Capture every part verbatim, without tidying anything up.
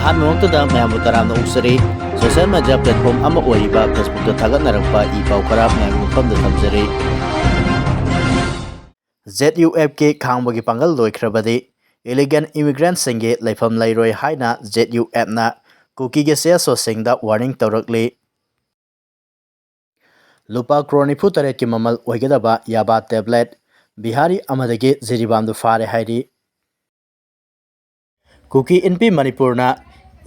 ꯑꯍꯥꯟꯕꯃꯛꯇꯗ ꯃꯌꯥꯝꯕꯨ ꯇꯔꯥꯝꯅ ꯑꯣꯛꯆꯔꯤ꯫ Social media platform ꯑꯃ ꯑꯣꯏꯔꯤꯕ Facebookꯇ ꯊꯥꯒꯠꯅꯔꯛꯄ ꯏ ꯄꯥꯎ ꯈꯔ ꯃꯌꯥꯝꯒꯤ ꯃꯐꯝꯗ ꯊꯝꯖꯔꯤ꯫ ZUFꯀꯤ ꯈꯥꯡꯕꯒꯤ ꯄꯥꯡꯒꯜ ꯂꯣꯏꯈ꯭ꯔꯕꯗꯤ illegal immigrantꯁꯤꯡꯒꯤ ꯂꯩꯐꯝ ꯂꯩꯔꯣꯏ ꯍꯥꯏꯅ ZUFꯅ ꯀꯨꯀꯤꯒꯤ CSOꯁꯤꯡꯗ warning ꯇꯧꯔꯛꯂꯤ꯫ ꯂꯨꯄꯥ ꯀ꯭ꯔꯣꯔ ꯅꯤꯐꯨ ꯇꯔꯦꯠꯀꯤ ꯃꯃꯜ ꯑꯣꯏꯒꯗꯕ ꯌꯥꯕꯥ ꯇꯦꯕ꯭ꯂꯦꯠ ꯕꯤꯍꯥꯔꯤ ꯑꯃꯗꯒꯤ ꯖꯤꯔꯤꯕꯥꯝꯗ ꯐꯥꯔꯦ ꯍꯥꯏꯔꯤ꯫ ꯀꯨꯀꯤ ꯏꯟꯄꯤ ꯃꯅꯤꯄꯨꯔꯅ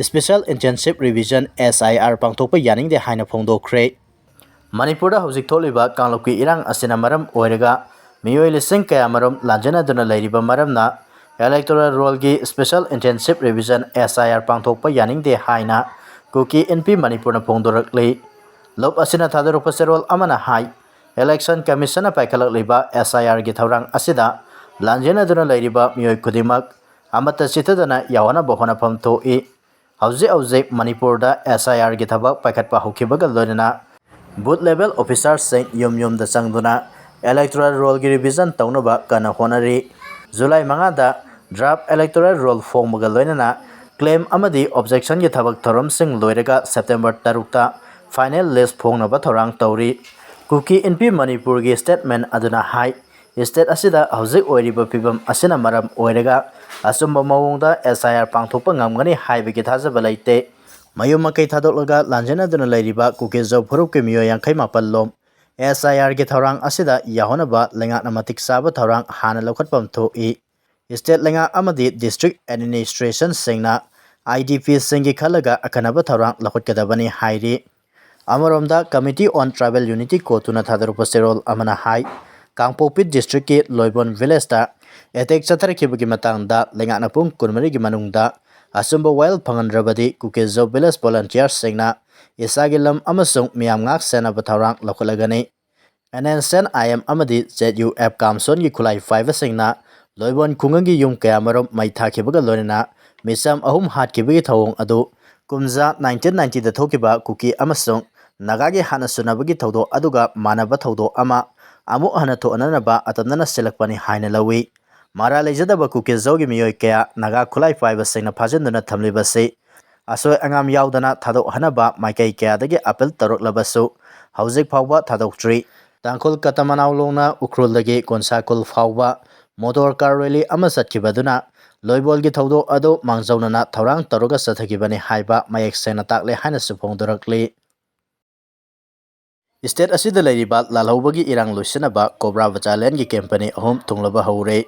Special Intensive Revision, SIR, ꯄꯥꯡꯊꯣꯛꯄ ꯌꯥꯅꯤꯡꯗꯦ ꯍꯥꯏꯅ ꯐꯣꯡꯗꯣꯛꯈ꯭ꯔꯦ꯫ ꯃꯅꯤꯄꯨꯔꯗ ꯍꯧꯖꯤꯛ ꯊꯣꯛꯂꯤꯕ ꯀꯥꯡꯂꯨꯞꯀꯤ ꯏꯔꯥꯡ ꯑꯁꯤꯅ ꯃꯔꯝ ꯑꯣꯏꯔꯒ ꯃꯤꯑꯣꯏ ꯂꯤꯁꯤꯡ ꯀꯌꯥꯃꯔꯨꯝ ꯂꯥꯟꯖꯦꯟꯅꯗꯨꯅ ꯂꯩꯔꯤꯕ ꯃꯔꯝꯅ Electoral Rollꯒꯤ Special Intensive Revision, SIR, ꯄꯥꯡꯊꯣꯛꯄ ꯌꯥꯅꯤꯡꯗꯦ ꯍꯥꯏꯅ ꯀꯨꯀꯤ ꯏꯟꯄꯤ ꯃꯅꯤꯄꯨꯔꯅ ꯐꯣꯡꯗꯣꯔꯛꯂꯤ꯫ ꯂꯨꯞ ꯑꯁꯤꯅ ꯊꯥꯗꯣꯔꯛꯄ ꯆꯦꯔꯣꯜ ꯑꯃꯅ ꯍꯥꯏ, Election Commissionꯅ ꯄꯥꯏꯈꯠꯂꯛꯂꯤꯕ SIRꯒꯤ ꯊꯧꯔꯥꯡ ꯑꯁꯤꯗ ꯂꯥꯟꯖꯦꯟꯅꯗꯨꯅ ꯂꯩꯔꯤꯕ ꯃꯤꯑꯣꯏ ꯈꯨꯗꯤꯡꯃꯛ ꯑꯃꯠꯇ ꯆꯤꯠꯊꯗꯅ ꯌꯥꯎꯍꯟꯅꯕ ꯍꯣꯠꯅꯐꯝ ꯊꯣꯛꯏ꯫ ꯍꯧꯖꯤꯛ ꯍꯧꯖꯤꯛ ꯃꯅꯤꯄꯨꯔꯗ SIRꯒꯤ ꯊꯕꯛ ꯄꯥꯏꯈꯠꯄ ꯍꯧꯈꯤꯕꯒ ꯂꯣꯏꯅꯅ Booth Level Officerꯁꯤꯡ ꯌꯨꯝ ꯌꯨꯝꯗ ꯆꯪꯗꯨꯅ Electoral Rollꯒꯤ revision ꯇꯧꯅꯕ ꯀꯟꯅ ꯍꯣꯠꯅꯔꯤ꯫ ꯖꯨꯂꯥꯏ ꯃꯉꯥꯗ Draft Electoral Roll ꯐꯣꯡꯕꯒ ꯂꯣꯏꯅꯅ claim ꯑꯃꯗꯤ objectionꯒꯤ ꯊꯕꯛ ꯊꯧꯔꯝꯁꯤꯡ ꯂꯣꯏꯔꯒ September ꯇꯔꯨꯛꯇ final list ꯐꯣꯡꯅꯕ ꯊꯧꯔꯥꯡ ꯇꯧꯔꯤ꯫ ꯀꯨꯀꯤ ꯏꯟꯄꯤ ꯃꯅꯤꯄꯨꯔꯒꯤ statement ꯑꯗꯨꯅ ꯍꯥꯏ, state ꯑꯁꯤꯗ ꯍꯧꯖꯤꯛ ꯑꯣꯏꯔꯤꯕ ꯐꯤꯕꯝ ꯑꯁꯤꯅ ꯃꯔꯝ ꯑꯣꯏꯔꯒ ꯑꯆꯨꯝꯕ ꯃꯑꯣꯡꯗ SIR ꯄꯥꯡꯊꯣꯛꯄ ꯉꯝꯒꯅꯤ ꯍꯥꯏꯕꯒꯤ ꯊꯥꯖꯕ ꯂꯩꯇꯦ꯫ ꯃꯌꯨꯝ ꯃꯀꯩ ꯊꯥꯗꯣꯛꯂꯒ ꯂꯥꯟꯖꯦꯟꯅꯗꯨꯅ ꯂꯩꯔꯤꯕ ꯀꯨꯀꯤ-ꯖꯧ ꯐꯨꯔꯨꯞꯀꯤ ꯃꯤꯑꯣꯏ ꯌꯥꯡꯈꯩ ꯃꯥꯄꯜ ꯂꯣꯝ SIRꯒꯤ ꯊꯧꯔꯥꯡ ꯑꯁꯤꯗ ꯌꯥꯎꯍꯟꯅꯕ ꯂꯩꯉꯥꯛꯅ ꯃꯇꯤꯛ ꯆꯥꯕ ꯊꯧꯔꯥꯡ ꯍꯥꯟꯅ ꯂꯧꯈꯠꯐꯝ ꯊꯣꯛꯏ꯫ State ꯂꯩꯉꯥꯛ ꯑꯃꯗꯤ district administrationꯁꯤꯡꯅ IDPꯁꯤꯡꯒꯤ ꯈꯜꯂꯒ ꯑꯈꯟꯅꯕ ꯊꯧꯔꯥꯡ ꯂꯧꯈꯠꯀꯗꯕꯅꯤ ꯍꯥꯏꯔꯤ꯫ ꯑꯃꯔꯣꯝꯗ, Committee on Tribal Unity, CoTUꯅ ꯊꯥꯗꯣꯔꯛꯄ ꯆꯦꯔꯣꯜ ꯑꯃꯅ ꯍꯥꯏ, ꯀꯥꯡꯄꯣꯛꯄꯤ districtꯀꯤ ꯂꯣꯏꯕꯣꯟ villageꯇ attack ꯆꯠꯊꯔꯛꯈꯤꯕꯒꯤ ꯃꯇꯥꯡꯗ ꯂꯩꯉꯥꯛꯅ ꯄꯨꯡ ꯀꯨꯟꯃꯔꯤꯒꯤ ꯃꯅꯨꯡꯗ ꯑꯆꯨꯝꯕ ꯋꯥꯌꯦꯜ ꯐꯪꯍꯟꯗ꯭ꯔꯕꯗꯤ ꯀꯨꯀꯤ-ꯖꯧ village volunteerꯁꯤꯡꯅ ꯏꯁꯥꯒꯤ ꯂꯝ ꯑꯃꯁꯨꯡ ꯃꯤꯌꯥꯝ ꯉꯥꯛ ꯁꯦꯟꯅꯕ ꯊꯧꯔꯥꯡ ꯂꯧꯈꯠꯂꯒꯅꯤ꯫ NSCN-IM ꯑꯃꯗꯤ ZUF ꯀꯥꯝꯁꯣꯟꯒꯤ ꯈꯨꯠꯂꯥꯏ ꯄꯥꯏꯕꯁꯤꯡꯅ ꯂꯣꯏꯕꯣꯟ ꯈꯨꯡꯒꯪꯒꯤ ꯌꯨꯝ ꯀꯌꯥꯃꯔꯨꯝ ꯃꯩ ꯊꯥꯈꯤꯕꯒ ꯂꯣꯏꯅꯅ ꯃꯤꯆꯝ ꯑꯍꯨꯝ ꯍꯥꯠꯈꯤꯕꯒꯤ ꯊꯧꯑꯣꯡ ꯑꯗꯨ ꯀꯨꯝꯖꯥ nineteen ninetyꯗ ꯊꯣꯛꯈꯤꯕ ꯀꯨꯀꯤ ꯑꯃꯁꯨꯡ ꯅꯥꯒꯥꯒꯤ ꯍꯥꯟꯅ ꯁꯨꯅꯕꯒꯤ ꯊꯧꯗꯣꯛ ꯑꯗꯨꯒ ꯃꯥꯟꯅꯕ ꯊꯧꯗꯣꯛ ꯑꯃ ꯑꯃꯨꯛ ꯍꯟꯅ ꯊꯣꯛꯍꯟꯅꯅꯕ ꯑꯇꯝꯅꯅ ꯁꯤꯜꯂꯛꯄꯅꯤ ꯍꯥꯏꯅ ꯂꯧꯏ꯫ ꯃꯔꯥꯜ ꯂꯩꯖꯗꯕ ꯀꯨꯀꯤ-ꯖꯧꯒꯤ ꯃꯤꯑꯣꯏ ꯀꯌꯥ ꯅꯥꯒꯥ ꯈꯨꯠꯂꯥꯏ ꯄꯥꯏꯕꯁꯤꯡꯅ ꯐꯥꯖꯤꯟꯗꯨꯅ ꯊꯝꯂꯤꯕꯁꯤ ꯑꯁꯣꯏ ꯑꯉꯥꯝ ꯌꯥꯎꯗꯅ ꯊꯥꯗꯣꯛꯍꯟꯅꯕ ꯃꯥꯏꯀꯩ ꯀꯌꯥꯗꯒꯤ ꯑꯥꯄꯤꯜ ꯇꯧꯔꯛꯂꯕꯁꯨ ꯍꯧꯖꯤꯛ ꯐꯥꯎꯕ ꯊꯥꯗꯣꯛꯇ꯭ꯔꯤ꯫ ꯇꯥꯡꯈꯨꯜ ꯀꯇꯃꯅꯥꯎ ꯂꯣꯡꯅ ꯎꯈ꯭ꯔꯨꯜꯗꯒꯤ ꯀꯣꯟꯁꯥꯀꯨꯜ ꯐꯥꯎꯕ ꯃꯣꯇꯣꯔ ꯀꯥꯔ ꯔꯦꯂꯤ ꯑꯃ ꯆꯠꯈꯤꯕꯗꯨꯅ ꯂꯣꯏꯕꯣꯜꯒꯤ ꯊꯧꯗꯣꯛ ꯑꯗꯨ ꯃꯥꯡꯖꯧꯅꯅ ꯊꯧꯔꯥꯡ ꯇꯧꯔꯒ ꯆꯠꯊꯈꯤꯕꯅꯤ ꯍꯥꯏꯕ ꯃꯌꯦꯛ ꯁꯦꯡꯅ ꯇꯥꯛꯂꯦ ꯍꯥꯏꯅꯁꯨ ꯐꯣꯡꯗꯣꯔꯛꯂꯤ꯫ ꯏꯁꯇꯦꯠ ꯑꯁꯤꯗ ꯂꯩꯔꯤꯕ ꯂꯥꯜꯍꯧꯕꯒꯤ ꯏꯔꯥꯡ ꯂꯣꯏꯁꯤꯟꯅꯕ ꯀꯣꯕ꯭ꯔꯥ ꯕꯇꯥꯂꯤꯌꯟꯒꯤ ꯀꯦꯝꯄꯦꯅꯤ ꯑꯍꯨꯝ ꯊꯨꯡꯂꯕ ꯍꯧꯔꯦ꯫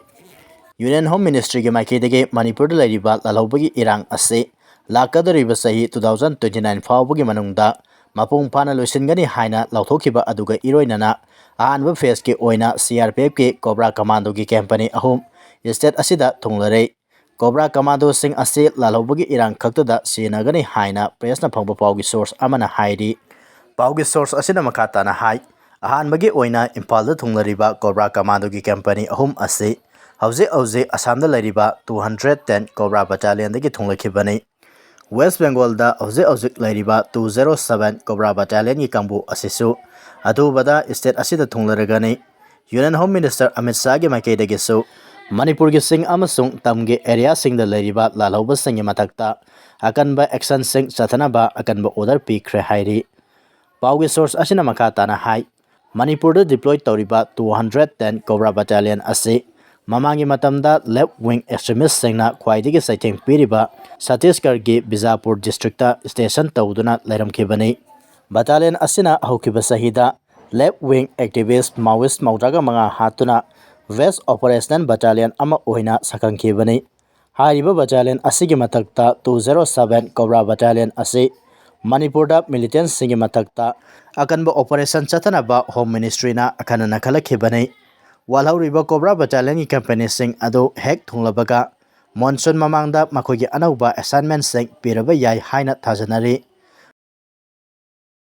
ꯌꯨꯅꯤꯌꯟ ꯍꯣꯝ ꯃꯤꯅꯤꯁꯇ꯭ꯔꯤꯒꯤ ꯃꯥꯏꯀꯩꯗꯒꯤ ꯃꯅꯤꯄꯨꯔꯗ ꯂꯩꯔꯤꯕ ꯂꯥꯜꯍꯧꯕꯒꯤ ꯏꯔꯥꯡ ꯑꯁꯤ ꯂꯥꯛꯀꯗꯧꯔꯤꯕ ꯆꯍꯤ two thousand twenty nine ꯐꯥꯎꯕꯒꯤ ꯃꯅꯨꯡꯗ ꯃꯄꯨꯡ ꯐꯥꯅ ꯂꯣꯏꯁꯤꯟꯒꯅꯤ ꯍꯥꯏꯅ ꯂꯥꯎꯊꯣꯛꯈꯤꯕ ꯑꯗꯨꯒ ꯏꯔꯣꯏꯅꯅ ꯑꯍꯥꯟꯕ ꯐꯦꯁꯀꯤ ꯑꯣꯏꯅ C R P F ꯀꯤ ꯀꯣꯕ꯭ꯔꯥ ꯀꯃꯥꯟꯗꯣꯒꯤ ꯀꯦꯝꯄꯦꯅꯤ ꯑꯍꯨꯝ ꯏꯁꯇꯦꯠ ꯑꯁꯤꯗ ꯊꯨꯡꯂꯔꯦ꯫ ꯀꯣꯕ꯭ꯔꯥ ꯀꯃꯥꯟꯗꯣꯁꯤꯡ ꯑꯁꯤ ꯂꯥꯜꯍꯧꯕꯒꯤ ꯏꯔꯥꯡ ꯈꯛꯇꯗ ꯁꯤꯖꯤꯟꯅꯒꯅꯤ ꯍꯥꯏꯅ ꯄ꯭ꯔꯦꯁꯅ ꯐꯪꯕ ꯄꯥꯎꯒꯤ ꯁꯣꯔꯁ ꯑꯃꯅ ꯍꯥꯏꯔꯤ꯫ ꯄꯥꯎꯒꯤ ꯁꯣꯔꯁ ꯑꯁꯤꯅ ꯃꯈꯥ ꯇꯥꯅ ꯍꯥꯏ, ꯑꯍꯥꯟꯕꯒꯤ ꯑꯣꯏꯅ ꯏꯝꯐꯥꯜꯗ ꯊꯨꯡꯂꯔꯤꯕ ꯀꯣꯕ꯭ꯔꯥ ꯀꯃꯥꯟꯗꯣꯒꯤ ꯀꯦꯝꯄꯦꯅꯤ ꯑꯍꯨꯝ ꯑꯁꯤ ꯍꯧꯖꯤꯛ ꯍꯧꯖꯤꯛ ꯑꯁꯥꯝꯗ ꯂꯩꯔꯤꯕ two hundred ten ꯀꯣꯕ꯭ꯔꯥ ꯕꯇꯥꯂꯤꯌꯟꯗꯒꯤ ꯊꯨꯡꯂꯈꯤꯕꯅꯤ꯫ ꯋꯦꯁ ꯕꯦꯡꯒꯣꯜꯗ ꯍꯧꯖꯤꯛ ꯍꯧꯖꯤꯛ ꯂꯩꯔꯤꯕ two zero seven ꯀꯣꯕ꯭ꯔꯥ ꯕꯇꯥꯂꯤꯌꯟꯒꯤ ꯀꯥꯡꯕꯨ ꯑꯁꯤꯁꯨ ꯑꯊꯨꯕꯗ ꯏꯁꯇꯦꯠ ꯑꯁꯤꯗ ꯊꯨꯡꯂꯔꯒꯅꯤ꯫ ꯌꯨꯅꯤꯌꯟ ꯍꯣꯝ ꯃꯤꯅꯤꯁꯇꯔ ꯑꯃꯤꯠ ꯁꯥꯍꯒꯤ ꯃꯥꯏꯀꯩꯗꯒꯤꯁꯨ ꯃꯅꯤꯄꯨꯔꯒꯤ ꯆꯤꯡ ꯑꯃꯁꯨꯡ ꯇꯝꯒꯤ ꯑꯦꯔꯤꯌꯥꯁꯤꯡꯗ ꯂꯩꯔꯤꯕ ꯂꯥꯜꯍꯧꯕꯁꯤꯡꯒꯤ ꯃꯊꯛꯇ ꯑꯀꯟꯕ ꯑꯦꯛꯁꯟꯁꯤꯡ ꯆꯠꯊꯅꯕ ꯑꯀꯟꯕ ꯑꯣꯔꯗꯔ ꯄꯤꯈ꯭ꯔꯦ ꯍꯥꯏꯔꯤ꯫ ꯄꯥꯎꯒꯤ ꯁꯣꯔꯁ ꯑꯁꯤꯅ ꯃꯈꯥ ꯇꯥꯅ ꯍꯥꯏ, ꯃꯅꯤꯄꯨꯔꯗ ꯗꯤꯄ꯭ꯂꯣꯏ ꯇꯧꯔꯤꯕ two hundred ten ꯀꯣꯕ꯭ꯔꯥ ꯕꯇꯥꯂꯤꯌꯟ ꯑꯁꯤ ꯃꯃꯥꯡꯒꯤ ꯃꯇꯝꯗ ꯂꯦꯐ ꯋꯤꯡ ꯑꯦꯛꯁꯇ꯭ꯔꯤꯃꯤꯁꯁꯤꯡꯅ ꯈ꯭ꯋꯥꯏꯗꯒꯤ ꯆꯩꯊꯦꯡ ꯄꯤꯔꯤꯕ ꯁꯠꯇꯤꯁꯒꯔꯒꯤ ꯕꯤꯖꯥꯄꯨꯔ ꯗꯤꯁꯇ꯭ꯔꯤꯛꯇ ꯁ꯭ꯇꯦꯁꯟ ꯇꯧꯗꯨꯅ ꯂꯩꯔꯝꯈꯤꯕꯅꯤ꯫ ꯕꯇꯥꯂꯤꯌꯟ ꯑꯁꯤꯅ ꯍꯧꯈꯤꯕ ꯆꯍꯤꯗ ꯂꯦꯐ ꯋꯤꯡ ꯑꯦꯛꯇꯤꯚꯤꯁ ꯃꯥꯑꯣꯏꯁ ꯃꯧꯗ꯭ꯔꯥꯒ ꯃꯉꯥ ꯍꯥꯠꯇꯨꯅ ꯚꯦꯁ ꯑꯣꯄꯔꯦꯁꯅꯦꯜ ꯕꯇꯥꯂꯤꯌꯟ ꯑꯃ ꯑꯣꯏꯅ ꯁꯛꯈꯪꯈꯤꯕꯅꯤ꯫ ꯍꯥꯏꯔꯤꯕ ꯕꯇꯥꯂꯤꯌꯟ ꯑꯁꯤꯒꯤ ꯃꯊꯛꯇ two zero seven ꯀꯣꯕ꯭ꯔꯥ ꯕꯇꯥꯂꯤꯌꯟ ꯑꯁꯤ ꯃꯅꯤꯄꯨꯔꯗ ꯃꯤꯂꯤꯇꯦꯟꯁꯤꯡꯒꯤ ꯃꯊꯛꯇ ꯑꯀꯟꯕ ꯑꯣꯄꯔꯦꯁꯟ ꯆꯠꯊꯅꯕ ꯍꯣꯝ ꯃꯤꯅꯤꯁꯇ꯭ꯔꯤꯅ ꯑꯈꯟꯅꯅ ꯈꯜꯂꯛꯈꯤꯕꯅꯤ꯫ ꯋꯥꯜꯍꯧꯔꯤꯕ ꯀꯣꯕ꯭ꯔꯥ ꯕꯇꯥꯂꯤꯌꯟꯒꯤ ꯀꯦꯝꯄꯦꯅꯤꯁꯤꯡ ꯑꯗꯨ ꯍꯦꯛ ꯊꯨꯡꯂꯕꯒ ꯃꯣꯟꯁꯨꯟ ꯃꯃꯥꯡꯗ ꯃꯈꯣꯏꯒꯤ ꯑꯅꯧꯕ ꯑꯦꯁꯥꯏꯟꯃꯦꯟꯁꯤꯡ ꯄꯤꯔꯕ ꯌꯥꯏ ꯍꯥꯏꯅ ꯊꯥꯖꯅꯔꯤ꯫